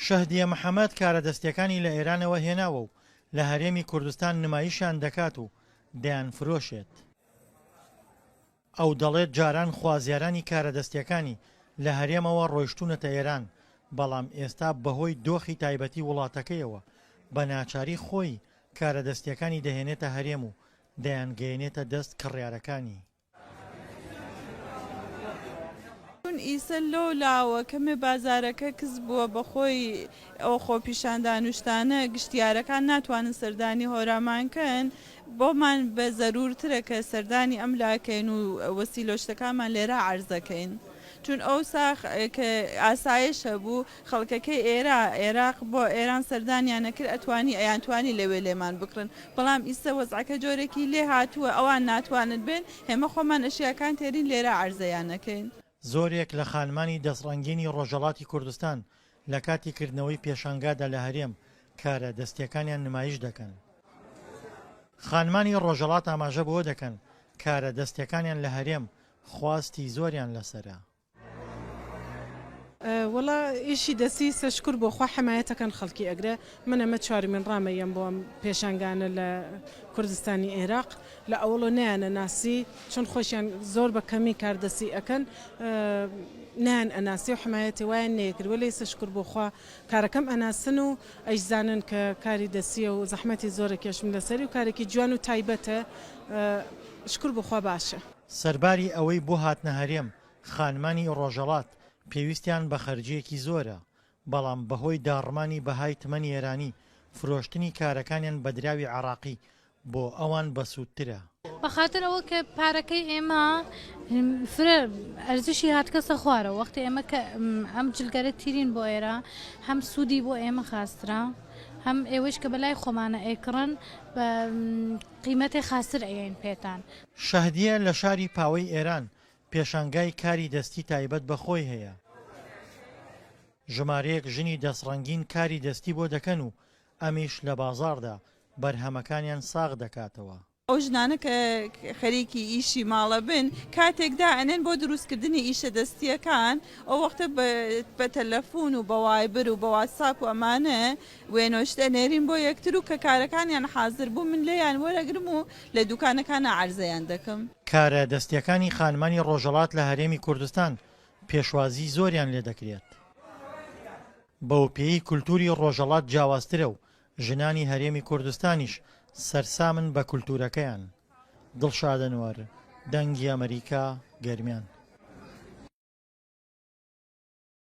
شەهدیە محەمەد کارە دەستییەکانی لە ئێرانەوە هێناوە و لە هەرێمی کوردستان نمایشیان دەکات و دەیانفرۆشێت. ئەو دەڵێت جاران خوازیارانی کارە دەستییەکانی لە هەرێمەوە ڕۆیشتوونەتە ئێران، بەڵام ئێستا بەهۆی دۆخی تایبەتی وڵاتەکەیەوە بە ناچاری خۆی کارە دەستییەکانی دەهێنێتە هەرێم و دەیانگەیەنێتە دەست کڕیارەکانی. چون ئیسە لەو لاوە کەمێ بازارەکە کز بووە بەخۆی ئەو خۆپیشاندان و شتانە گشتیارەکان ناتوانن سەردانی هۆرامان کەن بۆمان بە زەرورترە کە سەردانی ئەم لا کەین و وەسیلە و شتەکانمان لێرە عەرزەکەین چون ئەوسا کە ئاسایش هەبوو خەڵکەکەی ئێرا ئێراق بۆ ئێران سەردانیان ئەکرد ئەتوانی ئەیانتوانی لەوێ لێمان بکڕن بەڵام ئیسە وەزعەکە جۆرێکی لێ هاتووە ئەوان ناتوانن بێن ئێمە خۆمان ئەشیاکان تێرین لێرە عەرزەیان ئەکەین. زۆرێک لە خانمانی دەستڕەنگینی ڕۆژهەڵاتی کوردستان لە کاتی کردنەوەی پێشانگادا لە هەرێم کارە دەستییەکانیان نمایش دەکەن. خانمانی ڕۆژهەڵات ئاماژە بەوە دەکەن کارە دەستییەکانیان لە هەرێم خواستی زۆریان لەسەرە. وەڵا ئیشی دەسی سە شکور بۆ خوا حەمایەتەکەن خەڵکی ئەگرێ من ئەمە چوارمین ڕامە یەم بۆ ئەم پێشانگانە لە کوردستانی ئێراق لە ئەوەڵۆ نەیانە ناسی چون خۆشیان زۆر بە کەمی کار دەسی ئەکەن نەیان ئەناسی و حمایەتی وایان نەیەکرد وەلێ ئیسە شکور بۆ خوا کارەکەم ئەناسن و ئەیشزانن کە کاری دەسیە و زەحمەتی زۆرە کێشم لەسەری و کارێکی جوان و تایبەتە شکور بۆ خوا باشە. سەرباری ئەوەی بۆ هاتنە هەرێم خانمانی ڕۆژەڵات پێویستیان بە خەرجییەکی زۆرە، بەڵام بەهۆی داڕمانی بەهای تمەنی ئێرانی، فرۆشتنی کارەکانیان بە دراوی عێراقی بۆ ئەوان بەسوودترە. بەخاتر ئەوە کە پارەکەی ئێمە فرە ئەرزشی هاتکەسە خوارەوە وەختی ئێمە کە ئەم جلگەرە تیرین بۆ ئێرە هەم سوودی بۆ ئێمە خاسترە هەم ئێوەیش کە بەلای خۆمانە ئەیکڕن بە قیمەتێ خاستر ئەیەین پێتان. شەهدیە لە شاری پاوەی ئێران پێشانگای کاری دەستی تایبەت بە خۆی هەیە. ژمارەیەک ژنی دەستڕەنگین کاری دەستی بۆ دەکەن و ئەمیش لە بازاڕدا بەرهەمەکانیان ساغ دەکاتەوە. ئەو ژنانە کە خەریکی ئیشی ماڵە بن کاتێک دائەنێن بۆ دروستکردنی ئیشە دەستییەکان ئەو وەختە بە تەلەفون و بە وایبر و بە واتساپ و ئەمانە وێنە و شت ئەنێرین بۆ یەکتر و کە کارەکانیان حازر بوو من لێیان وەرەگرم و لە دوکانەکانا عەرزەیان دەکەم. کارە دەستییەکانی خانمانی ڕۆژهەڵات لە هەرێمی کوردستان پێشوازیی زۆریان لێدەکرێت. بەوپێیەی کولتووری ڕۆژهەڵات جیاوازترە و ژنانی هەرێمی کوردستانیش سەرسامن بە کولتوورەکەیان. دڵشاد ئەنوەر، دەنگی ئەمەریکا، گەرمیان.